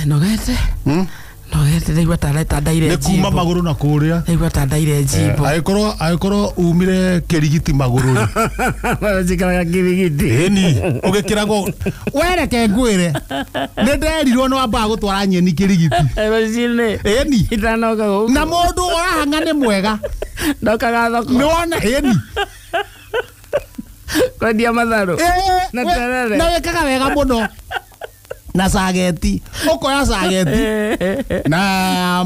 Nogete nogete ndaigua ta ndaire nĩ kuma magũrũ na kũrĩa ndaigua ta ndaire njimbo angĩkorwo umire kĩrigiti magũrũ rĩ njikaraga kĩrigiti ĩni ũgĩkĩragwo wereke ngwĩre nĩ nderirwo nĩ wambaga gũtwara nyeni kĩrigiti rũcinĩ ĩni itanoka gũkũ na mũndũ ũrahang'a nĩ mwega ndokaga thoko nĩ wona ĩni kwendia matharũ Na terere. na wĩkaga wega mũno na cageti ũkoya cageti na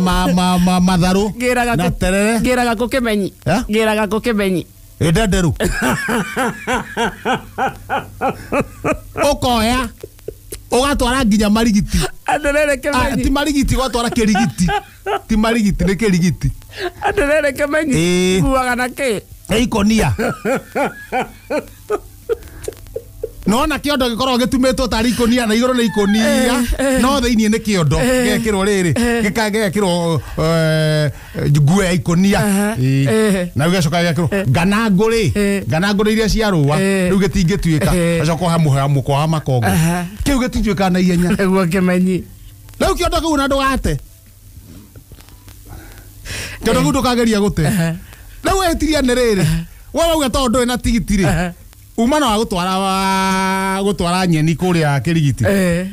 matharũ na terere ngĩraga kũ kĩmenyi Eh? ngĩraga kũ kĩmenyi ĩndenderũ ũkoya ũgatwara nginya marigiti atĩrĩrĩ Ah, kĩmenyi ti marigiti ũgatwara kĩrigiti ti marigiti nĩ kĩrigiti atĩrĩrĩ kĩmenyi Ĩĩ. kuaga na kĩ nĩ ikonia nona kĩondo gĩkoragwo gĩtumĩtwo tarĩ ikonia na igũrũ nĩ ikonia no thĩiniĩ nĩ kĩondo gĩgekĩrwo rĩrĩ gĩgekĩrwo nguo ya ikonia Ĩĩ. Na rĩu gĩgacoka gĩgekĩrwo nganangũ rĩ nganangũ nĩ iria cia rũa rĩu gĩtingĩtuĩka gacoka ũhamũhe mũkwa wa makongo kĩu gĩtituĩkaga na ihenya nĩguo kĩmenyi rĩu kĩondo kĩu na ndũgate kĩondo kĩu ndũkageria gũte rĩu wĩtiria nĩ rĩrĩ we wauga tondũ ndũrĩ na tigiti rĩ uma na wa gũtwara nyeni kũrĩa kĩrigiti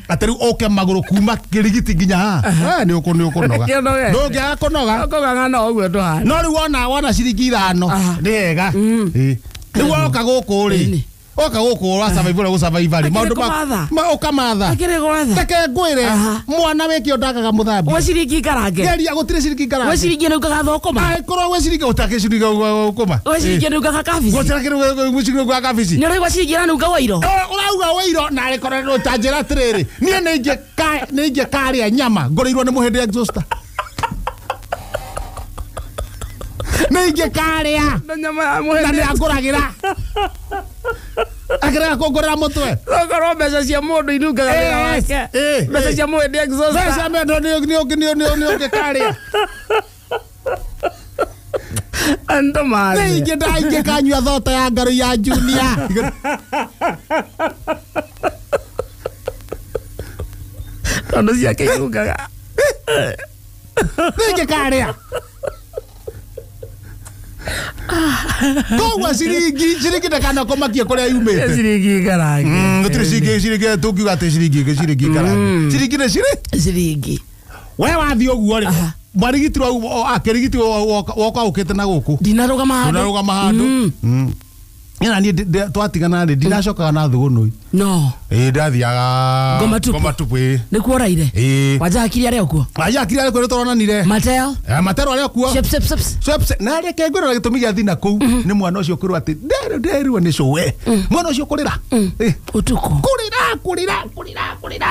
atĩ rĩu ũke magũrũ kuma kĩrigiti nginya haha nĩ ũkũnoga Kĩonoge. ndũngĩaga kũnoga ũkũgang'a no ũguo ndũhana no rĩu wona ciringi ithano nĩ hega Ĩĩ. rĩu woka gũkũ rĩ Ĩni. woka gũkũ wa survive ũrĩa gũsurvive rĩ Akĩrĩ maũndũ kũmatha. ũkamatha akĩrĩ gwetha reke ngwĩre mwana wĩkĩo ndagaga mũthambia gwĩ ciringi ngarange geria gũtirĩ ciringi gwĩ ngarange ciringi nĩugaga thũkũma angĩkorwo gwĩ ciringi gũtakĩ ciringi gũkũma gwĩ ciringi nĩugaga kabici gũtirĩ ciringi gwa kabici nĩ ũraigua ciringi ĩranunga wairo ũrauga wĩiro na rĩkorwo ta njĩra atĩrĩrĩ niĩ nĩ ingĩkarĩa nyama ngũrĩirwo nĩ mũhĩndĩ exhauster nĩ ingĩkarĩa na nyama ya na mũhĩndĩ nĩ angũragĩra akĩrega kũngũrĩra mũtwe okorwo mbeca cia mũndũ inungaga wĩra wake mbeca cia mũhĩndĩ exhauster mbeca mendo nĩ ũngĩkarĩa andũ nĩ mathe ingĩ ndaingĩkanyua thota ya ngarũ ya junior tondũ ciake inungaga nĩ ingĩkarĩa koguo ciringi ndakanakomakie kũrĩa yumĩte ciringi ngarange gũtirĩ ciringi tũngiuga atĩ ciringi ĩngĩ ciringi ngarange ciringi nĩ cirĩ ciringi we wathiĩ ũguo rĩ mwarigiti akĩrigiti woka ũkĩte na gũkũ ndinarũgama handũ ndũnarũgama handũ na niĩ twatigana rĩ ndinacokaga na thũgũnũi no ĩĩ ndathiaga Ngoma tupu. ngoma tupu ĩĩ nĩkuo ũraire ĩĩ wanjakirie arĩa okuo ajakire arĩa kwĩrĩ tũronanire mateo matero arĩa kuo Shep, shep, sheps. Sweps, na reke ngwĩre na gĩtũmi gĩa thina kũu nĩ mwana ũcio kwĩrwo atĩ nderirwo nĩ cũwe mwana ũcio kũrĩra Ĩ, ũtukũ kũrĩra kũrĩra kũrĩra kũrĩra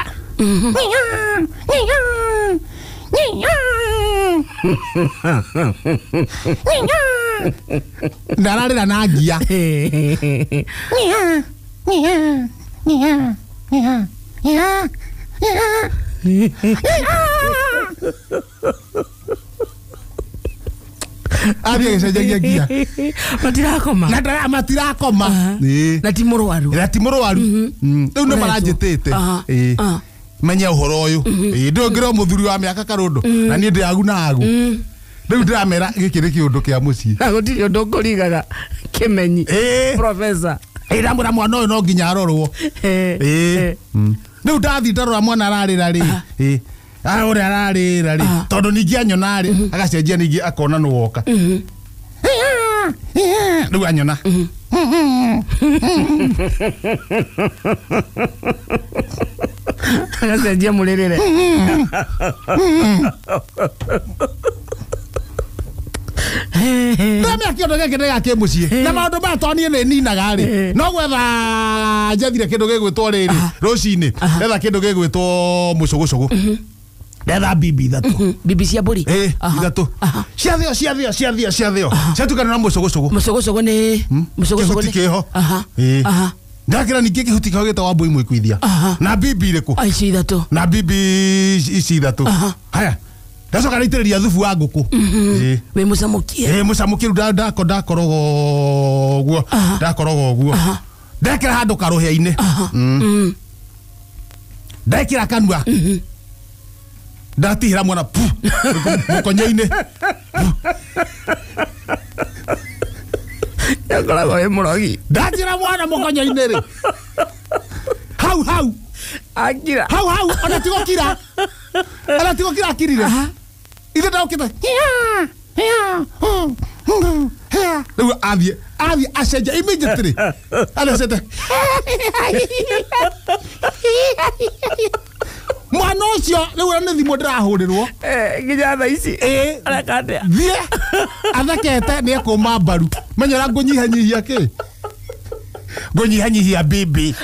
na ararĩra na ngia athiĩ agĩcenjagia ngia matirakoma na ndara matirakoma Ĩĩ. na ti mũrwaru na ti mũrwaru rĩu nĩ maranjĩtĩte Ĩĩ. Menye ũhoro ũyũ Ĩĩ, ndũngĩrwo mũthuri wa mĩaka karũndũ na niĩ ndĩ agu na agu rĩu ndĩramera gĩkĩ nĩ kĩũndũ kĩa mũciĩ na gũtirĩ ũndũ ũkũrigaga kĩmenyi Ĩĩ. profesa Ĩĩ, ndamwĩra mwana ũyũ no nginya arorwo Ĩĩ. Rĩu ndathiĩ ndarora mwana ararĩra rĩ Ĩĩ. Ah, ũrĩa ararĩra rĩ tondũ ningĩ anyona rĩ agacenjia ningĩ akona nĩ woka rĩu anyona agacenjia mũrĩrĩre ndamĩa kĩondo gĩkĩ nĩ gakĩ mũciĩ na maũndũ maya to niĩ nĩ ninaga rĩ no gwetha njethire kĩndũ gĩgwĩtwo rĩrĩ rũcinĩ ndetha kĩndũ gĩgwĩtwo mũcũgũcũgũ ndetha mbimbi ithatũ bibi cia mbũri ĩ ithatũ ciathĩo ciathĩo ciathĩo ciathĩo ciatukana na mũcũgũcũgũ mũcũgũcũgũ nĩ mũcũgũcũgũ kĩhuti kĩho Aha. Ĩ. Aha. ndakĩra ningĩ kĩhuti kĩho gĩtagwo mbũi mwĩkuithia na mbimbi irĩkũ Ah, ici ithatũ na mbimbi ici ithatũ haya ndacoka ndaitĩrĩria thubu wa ngũkũ Ĩ. wĩ mũcamũkie ä må camå kä ru ndakoroga å guo ndakoroga å guo ndekä ra handå karå hä-inä ndekä ra kanua Ndatihĩra mwana pu mũkonyo-inĩ. Yakoragwo wĩ mũrogi. Ndatihĩra mwana mũkonyo-inĩ rĩ. Hau hau. Akira. Hau hau ona tigo kira. Ona tigo kira akirire. Ithe ndaũkĩte. Rĩu athiĩ acenjia immediately. Athecete. Mwana ũcio rĩu nĩ thimũ ndĩrahũrĩrwo. Nginya thaa ici. Areka atĩa? Thiĩ athekete nĩ ekũma mbaru. Menya ũrĩa ngũnyihanyihia kĩ? Ngũnyihanyihia bibi.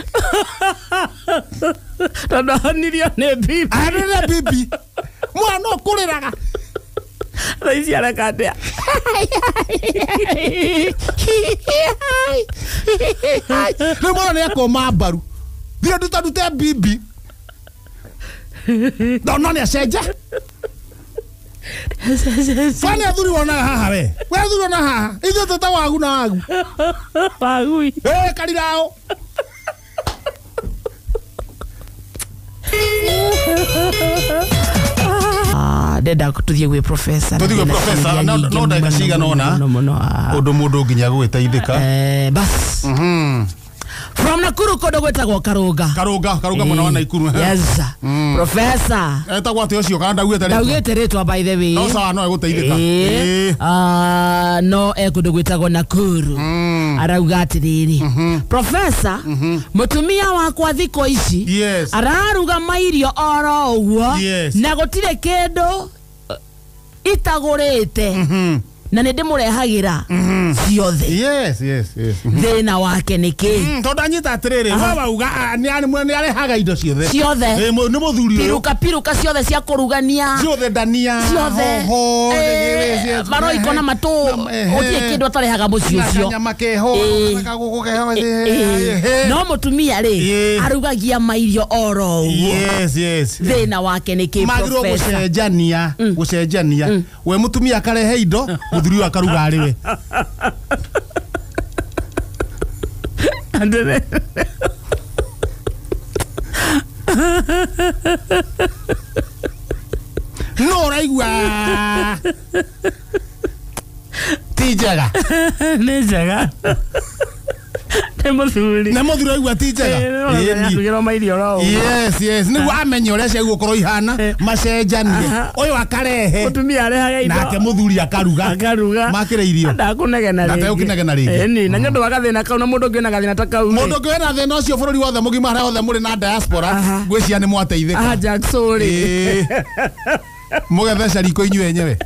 Tondũ ahonirio nĩ bibi. Ahonirio nĩ bibi. Mwana ũkũrĩraga. Thaa ici areka atĩa? Rĩu mwana nĩ ekũma mbaru. Thiĩ nduta ndute bibi. No nĩ acenjia. Kwani athuri wonaga haha we? We athuri wonaga haha. Ithuĩ twĩta wagu na wagu. Wagui. Karirao. Ndenda tuthiĩ gwĩ professor. Tuthiĩ gwĩ professor. No ndagĩka cigana ũna. Ũndũ mũndũ nginya gũgĩteithĩka. Bas. From Nakuru kũndũ gwĩtagwo Karũnga. Karũnga mwena wa Nakuru. Yes. Professor. Etagwo atĩa ũcio kana ndaugĩte rĩtwa? Ndaugĩte rĩtwa by the way. No sawa no egũteithĩka. No kũndũ gwĩtagwo Nakuru. Arauga atĩrĩrĩ. Professor, mũtumia wakwa thikũ ici araruga mairio oro ũguo na gũtirĩ kĩndũ itagũrĩte. Na nĩ ndĩmũrehagĩra ciothe. Yes. Thĩna wake nĩ kĩ? Tondũ anyita atĩrĩrĩ, we wauga nĩ arehaga indo ciothe. Ciothe. Nĩ mũthuri ũyũ. Piruka ciothe cia kũrugania. Ciothe ndania, ciothe. Hoho, maroiko na matũ. Gũtirĩ kĩndũ atarehaga mũciĩ ũcio. Kanyama keho, kagũkũ keho. No mũtumia rĩ, arugagia mairio oro ũguo. Yes. Thĩna wake nĩ kĩ, Magĩrĩirwo professor? gũcenjania. We mũtumia akarehe indo, mũthuri ũyũ akaruga arĩ we. No ũraigua ti njega. Nĩ njega. Nĩ mũthuri. Nĩ mũthuri ũraigua ti njega. Arugĩrwo mairio oro ũguo. Yes. Nĩguo amenye ũrĩa ciagũkorwo ihana, macenjanie. Ũyũ akarehe. Mũtumia arehaga indo. Nake mũthuri akaruga. Makĩrĩ irio. Ndakũnegena rĩngĩ. Ndakũnegena rĩngĩ. Ĩni, na nĩ ũndũ wa gathĩna kau na mũndũ ũngĩ wĩna gathĩna ta kau. Mũndũ ũngĩ wĩna thĩna ũcio bũrũri wothe mũgima harĩa hothe mũrĩ na diaspora, ngwĩciria nĩ mwateithĩka. Jack, sorry. Mũgetheca riko inyuĩ enyewe.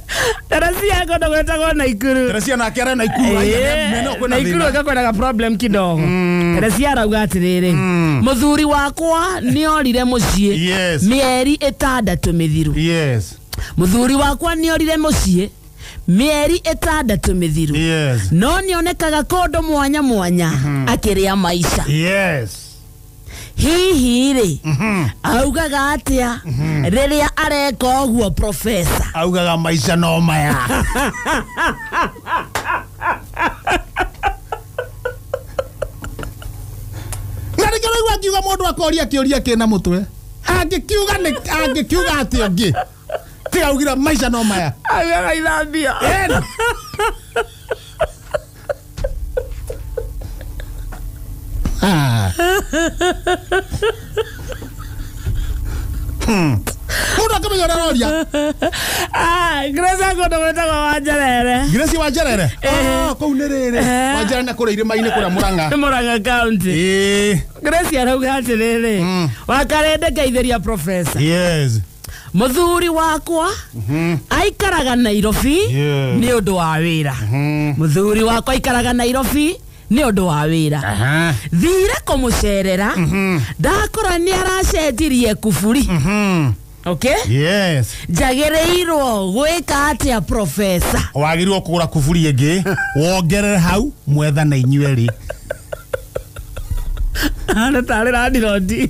Teresia kũndũ gwĩtagwo Naikuru. Teresia nake arĩ Naikuru. Naikuru ĩgakwĩraga problem kidogo. Teresia arauga atĩrĩrĩ, mũthuri wakwa nĩorire mũciĩ mĩeri 6 mĩthiru. Mũthuri wakwa nĩorire mũciĩ mĩeri 6 mĩthiru. No nĩonekaga kũndũ mwanya mwanya akĩrĩa maica. Hihi rĩ, augaga atĩa rĩrĩa areka ũguo professor? Augaga maica no maya. Na nĩkĩo ũraigua akiuga mũndũ akoria kĩũria kĩna mũtwe. Angĩkiuga atĩa ũngĩ? Tiga augire maica no maya. Augaga ithambia. Mũndũ akamenya ũrĩa aroria. Grace kũndũ gwĩtagwo Wanjerere. Grace Wanjerere? Kũu nĩ rĩrĩ. Wanjerere na kũrĩa irĩma-inĩ kũrĩa Mũrang'a. Mũrang'a County. Grace arauga atĩrĩrĩ, wakarende ngeithĩria professor. Yes. Mũthuri wakwa aikaraga Nairobi nĩ ũndũ wa wĩra. Mũthuri wakwa aikaraga Nairobi nĩ ũndũ wa wĩra. Thire kũmũcerera, ndakora nĩ aracenjirie kuburi. Okay? Yes. Njagĩrĩirwo gwĩka atĩa professor? Wagĩrĩirwo kũgũra kuburi ĩngĩ, wongerere hau mwethane inyuĩ erĩ. Nĩ tarĩ landlord.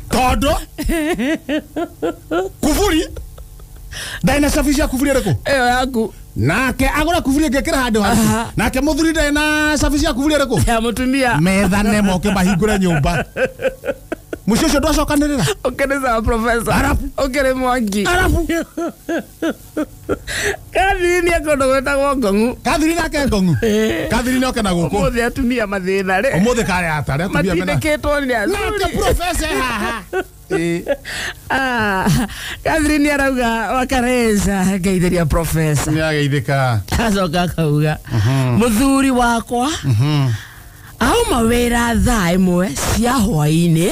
Tondũ kuburi ndarĩ na cabi cia kuburi ĩrĩkũ? Ĩyo yaku. Nake agũra kuburi ĩngĩ ĩkĩra handũ haku. Nake mũthuri ndarĩ na cabi cia kuburi ĩrĩkũ? Ya mũtumia. Methane moke mahingũre nyũmba. Mũciĩ ũcio ndwacokanĩrĩra. Ũkĩrĩ sawa professor. Ũkĩrĩ mwangi. Kathiri nĩ kũndũ gwĩtagwo Ngong'u. Kathiri nake Ngong'u. Kathiri nĩ oke na gũkũ. Ũmũthĩ atumia mathĩna rĩ. Ũmũthĩ karĩ atarĩ atumia mena. Matindĩkĩtwo nĩ athuri. Nake professor haha. Kathiri nĩ arauga wakareza ngeithĩria professor. Nĩ ageithĩka. Acoka akauga mũthuri wakwa auma wĩra thaa 1 cia hwaĩ-inĩ,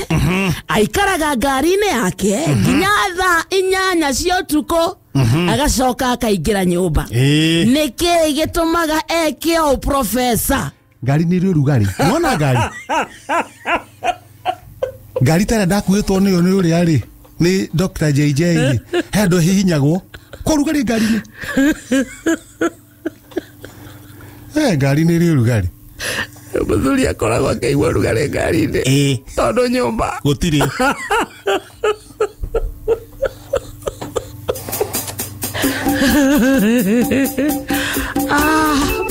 aikaraga ngari-inĩ yake nginya thaa 8 cia ũtukũ, agacoka akaingĩra nyũmba. Nĩkĩĩ gĩtũmaga eke ũũ professor? Ngari nĩ ĩrĩ ũrugarĩ. Nĩwona ngari? Ngari ta ĩrĩa ndakuĩtwo nĩyo nĩ ũrĩa rĩ, nĩ Dr. JJ rĩ, he handũ hihinyagwo kwa ũrugarĩ ngari-inĩ. Ngari nĩ ĩrĩ ũrugarĩ. Mũthuri akoragwo akĩigua ũrugarĩ ngari-inĩ tondũ nyũmba gũtirĩ.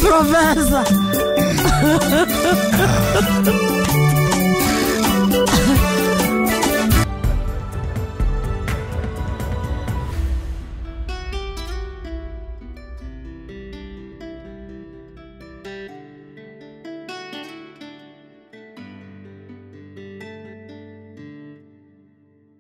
Professor.